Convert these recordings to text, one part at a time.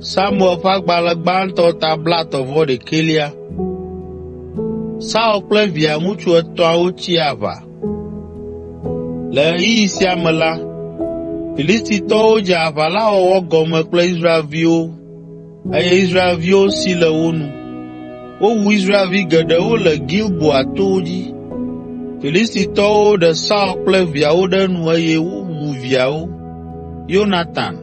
Samuel ƒe agbalẽ gbãtɔ ta blaetɔ̃-vɔ-ɖekɛlia. Saul kple via ŋutsu etɔ̃awo tsi aʋa. Le ɣeyiɣi sia me la, Filistitɔwo dze aʋa la wɔwɔ gɔme kple Israelviwo eye Israelviwo si le wo nu. Wowu Israelvi geɖewo le Gilboa to dzi. Filistitɔwo ɖe Saul kple viawo ɖe nu eye wowu viawo, Yonatan,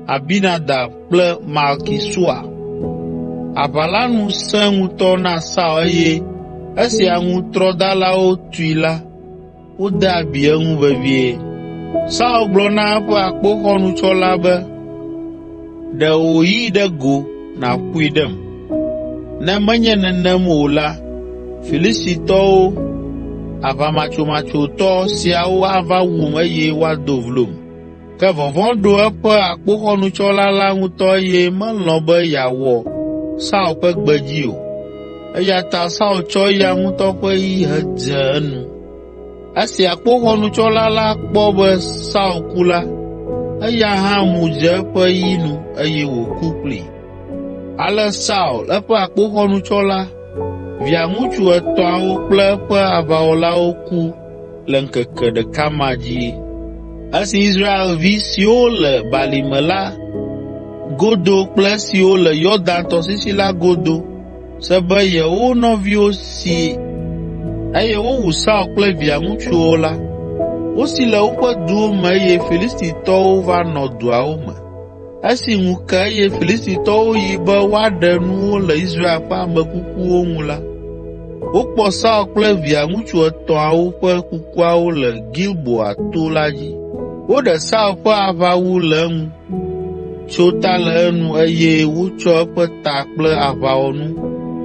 Abinadab kple Malki Sua. Aʋa la nu sẽ ŋutɔ na Saul eye esi aŋutrɔdalawo tui la, wode abi eŋu vevie. Saul gblɔ na eƒe akpoxɔnutsɔla be, “Ɖe wò yi ɖe go nàƒoe ɖem. Ne menye nenem o la, Filistitɔwo, aʋamatsomatsotɔ siawo ava wum eye woado vlom.” Ke vɔvɔ̃ ɖo eƒe akpoxɔnutsɔla la ŋutɔ eye melɔ̃ be yeawɔ Saul ƒe gbe dzi o, eya ta Saul tsɔ eya ŋutɔ ƒe yi hedze enu. Esi akpoxɔnutsɔla la kpɔ be Saul ku la, eya hã mu dze eƒe yi nu eye wòku kplii. Ale Saul, eƒe akpoxɔnutsɔla, via ŋutsu etɔ̃awo kple eƒe aʋawɔlawo ku le ŋkeke ɖeka ma dzi. Esi Israelvi siwo le balime la godo kple esiwo le Yɔdan tɔsisi la godo se be yewo nɔviwo si eye wowu Saul kple via ŋutsuwo la, wosi le woƒe duwo me eye Filistitɔwo va nɔ duawo me. Esi ŋu ke eye Filistitɔwo yi be woaɖe nuwo le Israel ƒe ame kukuwo ŋu la, wokpɔ Saul kple via ŋutsu etɔ̃awo ƒe kukuawo le Gilboa to la dzi. Woɖe Saul ƒe aʋawu le eŋu, tso ta le enu eye wotsɔ eƒe ta kple aʋawɔnu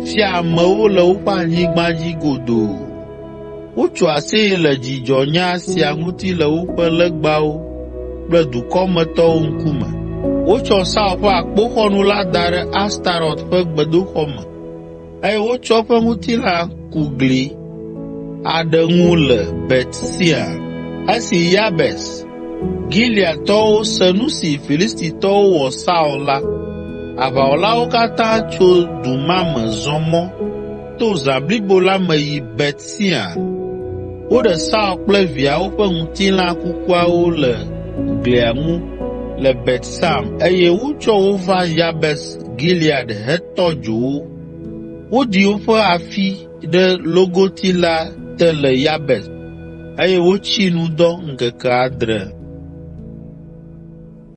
fia amewo le woƒe anyigba dzi godoo. Wotso aseye le dzidzɔnya sia ŋuti le woƒe legbawo kple dukɔmetɔwo ŋkume. Wotsɔ Saul ƒe akpoxɔnu la da ɖe Astarɔt ƒe gbedoxɔ me eye wotsɔ eƒe ŋutilã ku gli aɖe ŋu le Bet Sean. Esi Yabes, Gileadtɔwo se nu si Filistitɔwo wɔ Saul la, aʋawɔlawo katã tso du ma me zɔ mɔ to zã blibo la me yi Bet Sean. Woɖe Saul kple viawo ƒe ŋutilã kukuawo le glia ŋu le Bet Sam eye wotsɔ wo va Yabes Gilead hetɔ dzo wo. Woɖi woƒe afi ɖe logoti la te le Yabes eye wotsi nu dɔ ŋkeke adre.